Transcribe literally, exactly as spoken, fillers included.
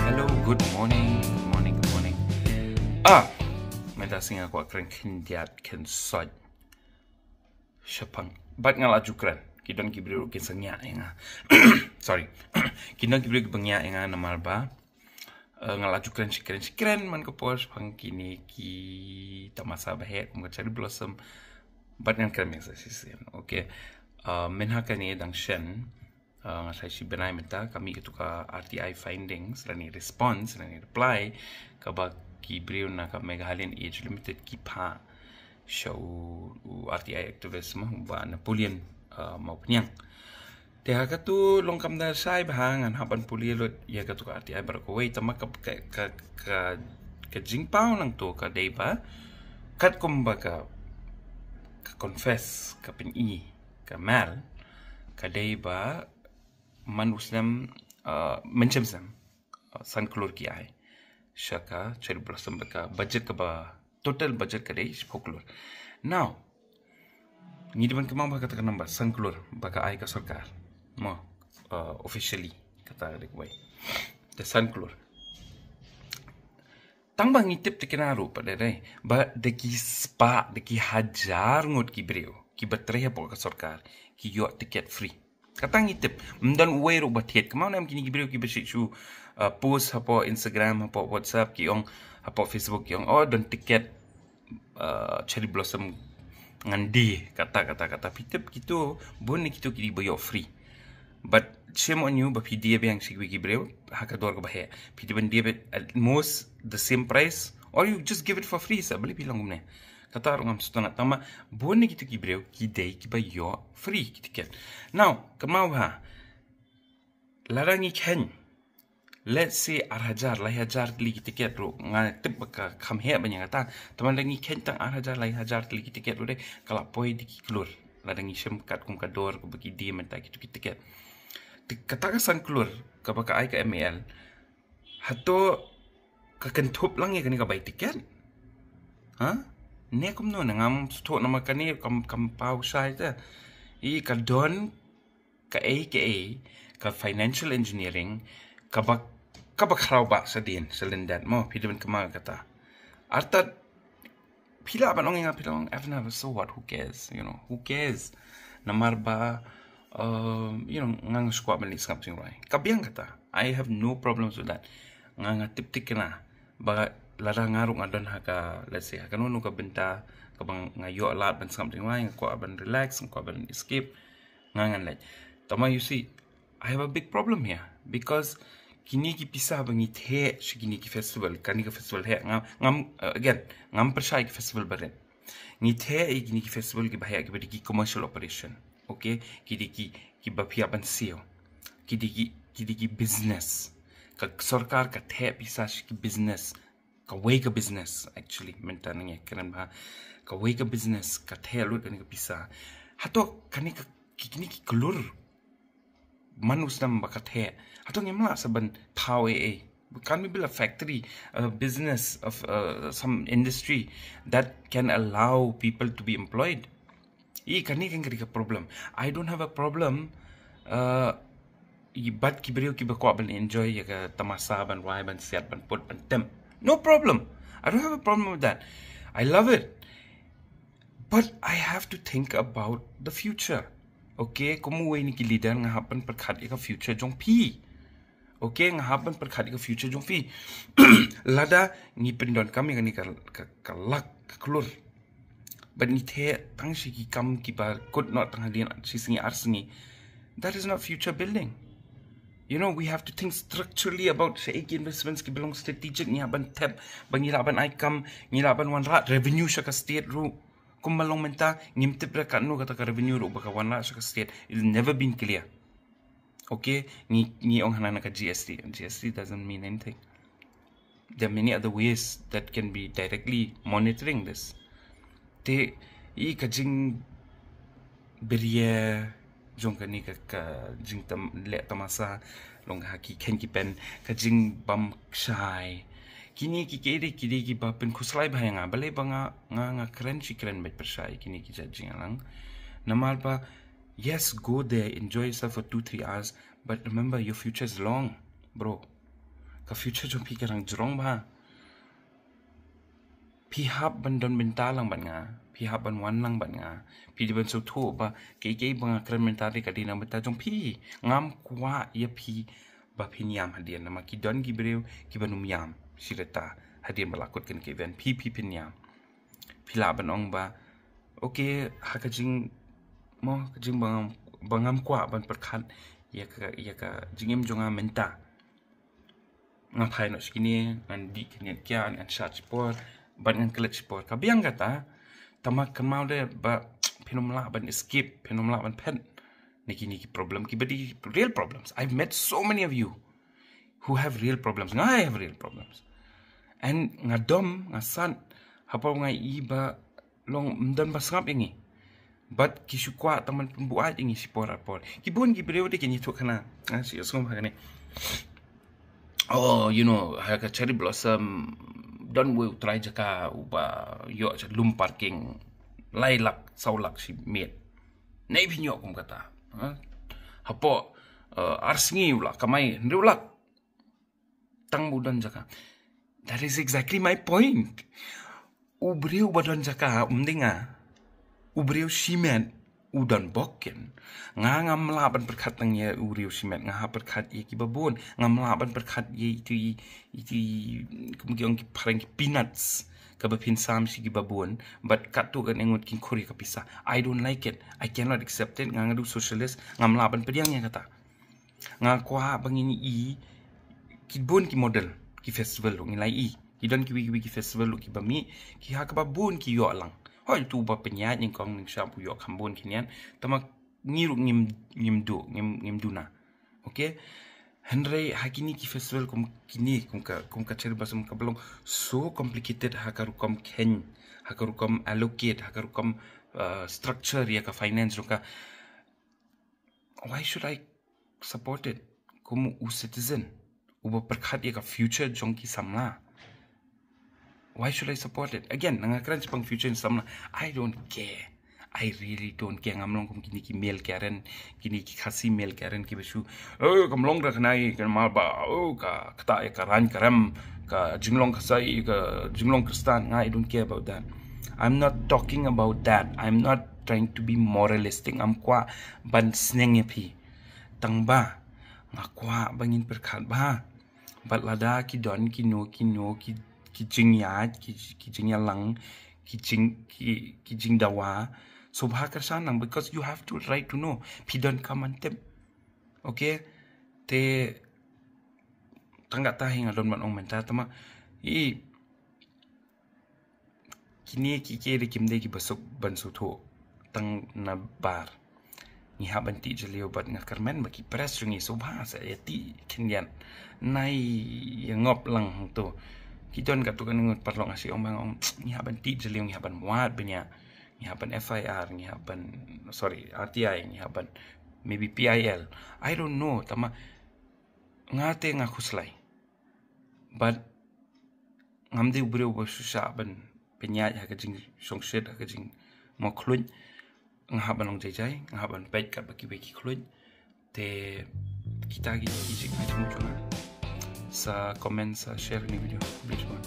Hello, good morning, good morning, good morning. Ah, mynta sngi nga kwah kren khyndiat khynsoit shaphang. Bad nga la ju kren. Ki don ki briew ki sngewsih ïa nga. Sorry. Ki don ki briew ki bang ïa nga namar ba. Eh, nga la ju kren shi kren shi kren man ka por shaphang kine ki tamasa ba heh kum ka cherry blossom. Bad ngan kren mynta shisien. Okay. Eh, mynta kane dang shen. Ah, nga sa shi bnai mynta ka mih katu ka R T I findings lane response lane reply kaba ki briew na ka Meghalayan Age Limited ki phah sha u, u R T I activist ma ba Napoleon, ah, Mawphniang. Te ha katu long kam da shai bha ngan hap ban pule lut ïa katu ka R T I baroh kawei tangba ka, ka, ka, ka, ka jingpaw nangtu ka dei ba katkum ba ka, ka confess ka pyni ka Mel ka dei ba man u snem, uh, mynshem snem, uh, san klur ki ai sha ka cherry blossom ba ka budget kaba total budget ka dei shiphew klur. Now ngi dei ban kynmaw ba kata ka number san klur ba ka ai ka sorkar mo, uh, officially kata ka dei kawei. Te san klur. Tangba ngi tip te kena ruh pat dei ba da ki spah da ki hajar ngut ki briew kiba trei hapoh ka sorkar ki ïoh tiket free. Kata ngi tip. Ym don uwei ruh ba thied. Kynmaw ne em kine ki briew kiba shu, uh, post hapoh Instagram, hapoh WhatsApp ki ong, hapoh Facebook ki ong, oh don tiket, uh, cherry blossom ngan die kata kata kata. Phi tip kitu bun ne kitu ki dei ba ïoh free. But shame on you ba phi die biang shi ki briew ha ka dor kaba heh. Phi dei ban die at most the same price or you just give it for free sa beli phi long kumne. Kata ruh ngam sutana tangba bun ne kitu ki briew ki dei kiba ïoh free ki tiket. Now kynmaw ha lada ngi khein let's say ar hajar lai hajar tylli ki tiket ruh nga tip ba ka kham heh ban ïa kata. Tangba lada ngi khein tang ar hajar lai hajar tylli ki tiket ruh dei ka la poi da ki klur. Lada ngi shem katkum ka dor kaba ki die mynta kitu ki tiket. Te kata ka san klur kaba ka ai ka M A L hato ka kynthup lang ïa kane ka bai tiket? Ha? Ne kumno ne ngam sngewthuh namar kane kam, kam paw shai te. I ka don ka A K A ka financial engineering kaba, kaba khraw ba sa dien sa lyndet mo phi dei ban kynmaw kata. Artat phi lah ban ong ïa nga phi lah ong F N F so what, who cares, you know, who cares? Namar ba, um, you know, nga nga shu kwah ban leit sngap jingrwai. Ka biang kata. I have no problems with that. Nga nga tip thikna ba lada nga ruh nga don ha ka, let's say ha kano kano ka bynta kaba nga ïoh lad ban sngap jingrwai, nga kwah ban relax, nga kwah ban escape, nga ngan leit. Tangba you see, I have a big problem here because kine ki pisa ba ngi theh sha kine ki festival, kane ka festival heh, ngam, ngam, uh, again ngam pyrshah ïa ki festival barit. Ngi theh ïa kine ki festival kiba heh kiba dei ki commercial operation. Okay, ki dei ki, kiba phi hap ban siew. Ki dei ki, ki dei ki business. Ka sorkar ka theh pisa sha ki business. Kawei ka business actually mynta nang ïa kren ba kawei ka business ka theh lut kane ka pisa. Hato kane ka, ki, kine ki klur man u snem ba ka theh, hato ngim lah sa ban thaw ei ei? Can we build a factory, a business of, uh, some industry that can allow people to be employed? I kane kan ka dei ka problem. I don't have a problem, uh, i bad ki briew kiba kwah ban enjoy ïa ka tamasa, ban rwai, ban siat, ban put, ban tem. No problem. I don't have a problem with that. I love it. But I have to think about the future. Okay, kum uwei na ki leader nga hap ban pyrkhat ïa ka future jong phi. Okay, nga hap ban pyrkhat ïa ka future jong phi. Lada ngi pyndonkam ïa kane ka, ka, ka lak, ka klur. Bad ngi theh tang sha ki kam kiba kut noh tang hadien shi sngi ar sngi. That is not future building. You know, we have to think structurally about shaei ki investments kiba long strategic, ngi hap ban thep ba ngi lah ban ai kam, ngi lah ban wanrah revenue sha ka state ruh. Kumba long mynta ngim tip re katno kata ka revenue ruh ba ka wanrah sha ka state. It's never been clear. Okay, ngi, ngi ong hana na ka G S T. G S T doesn't mean anything. There are many other ways that can be directly monitoring this. Te i ka jingbiria jong kane ka, ka jingtam, leh tamasa, long ha ki khein ki pen, ka jingbam shai. Kine ki, ki dei, ki dei kiba pynkhuslai bha ïa nga, balei ba nga, nga, nga kren shi kren beit pyrshah ïa kine ki jait jingïalang. Namar ba, yes, go there, enjoy yourself for two, three hours, but remember, your future is long, bro. Ka future jong phi ka dang jrong bha. Phi hap ban don bynta lang bad nga, phi hap ban wan lang bad nga. Phi dei ban sngewthuh ba kaei kaei ba nga kren mynta te ka dei na bynta jong phi. Ngam kwah ïa phi ba phin ïam hadien, namar ki don ki briew kiba nym ïam shi rta hadien ba la kut kane ka event, phi phi phin ïam. Phi lah ban ong ba, okay, ha ka jing, mo, ka jing ba ngam, ba ngam kwah ban pyrkhat ïa ka, ïa ka jingim jong nga mynta. Nga phai noh shikine, ngan dih khyndiat kiad, ngan shad shipor, bad ngan klet shipor. Ka biang kata, tangba kynmaw de ba phin nym lah ban escape, phin nym lah ban phet na kine ki problem, kiba dei real problems. I've met so many of you who have real problems. Nga, I have real problems. And nga dom, nga sad hapoh nga i ba long ym don ba sngap ïa ngi. Bad ki shu kwah tang ban pynbuaid ïa ngi shipor ar por. Ki bun ki briew de kin ïathuh khana. Ah, shu ïohsngew ha kane. Oh, you know, ha ka Cherry Blossom, don uwei u trai jaka uba ïoh sha lum parking lai lak, saw lak shi miet. Nei phin ïoh kum kata. Ha? Hapoh, eh, ar sngi u la kamai hynriew lak. Tang ba u don jaka. That is exactly my point. U briew ba don jaka, um dei nga. U briew shimet, u don bok ken. Nga ngam lah ban pyrkhat tang ïa u briew shimet, nga hap pyrkhat ïa kiba bun. Ngam lah ban pyrkhat ïa itu i, itu i, kum ki ong ki phareng ki peanuts. Kaba phin sam sha kiba bun, bad katto katne ngut kin khur ïa ka pisa. I don't like it. I cannot accept it. Nga nga dei u socialist, ngam lah ban pdiang ïa kata. Nga kwah ba ngin i ki bun ki model ki festival ruh ngi la i. Ki don kiwei kiwei ki festival ruh kiba mih, ki ha kaba bun ki ïoh lang. Hooid, uto uba pynïaid nyngkong nyngshap u ïoh kham bun khyndiat. Tangba ngi ruh ngim, ngim duh, ngim, ngim duna. Okay? Hynrei ha kine ki festival kum kine, kum ka, kum ka Cherry Blossom kaba long so complicated ha ka rukom kheiñ, ha ka rukom allocate, ha ka rukom, uh, structure ïa ka finance jong ka. Why should I support it? Kum u citizen uba pyrkhat ïa ka future jong ki samla. Why should I support it? Again, nga kren shaphang future jong ki samla. I don't care. I really don't care. Ngam long kum kine ki male Karen, kine ki Khasi male Karen kiba shu, oh, kam long da kane, kan ma ba, oh, ka kata ïa ka rang ka rem, ka jinglong Khasi, ka jinglong Khristan. Nga, I don't care about that. I'm not talking about that. I'm not trying to be moralistic. Ngam kwah ban sneng ïa phi. Tangba nga kwah ba ngin pyrkhat bha. Bad lada ki don kino kino ki, ki jingïaid, ki, ki jingïalang, ki jing, ki, ki jingdawa, sngewbha kyrshan lang, because you have to right to know. Phi donkam ban tip. Okay? Te tang kata hi nga don ban ong mynta, tangba i kine ki, ki dei, kim dei kiba suk ban sngewthuh tang na bar. Ngi hap ban tih jylliew bad nga kyrmen ba ki press jong ngi sngewbha sa ïa tih khyndiat. Nai ïa ngop lang hangto. Ki don katto katne ngut paralok nga shu ong ba nga ong, ngi hap ban tih jylliew, ngi hap ban wad bniah, ngi hap ban F I R, ngi hap ban, sorry, R T I, ngi hap ban maybe P I L. I don't know, tangba nga te nga khuslai. Bad ngam dei u briew ba shu shah ban pynïaid ha ka jingshongshit, ha ka jingmawkhluit. Nga hap ban long jai jai, nga hap ban peit katba kiwei ki khluit. Te kita ki, ki jingkynmaw jong nga. Sa comment, sa share kane ka video. Khublei shibun.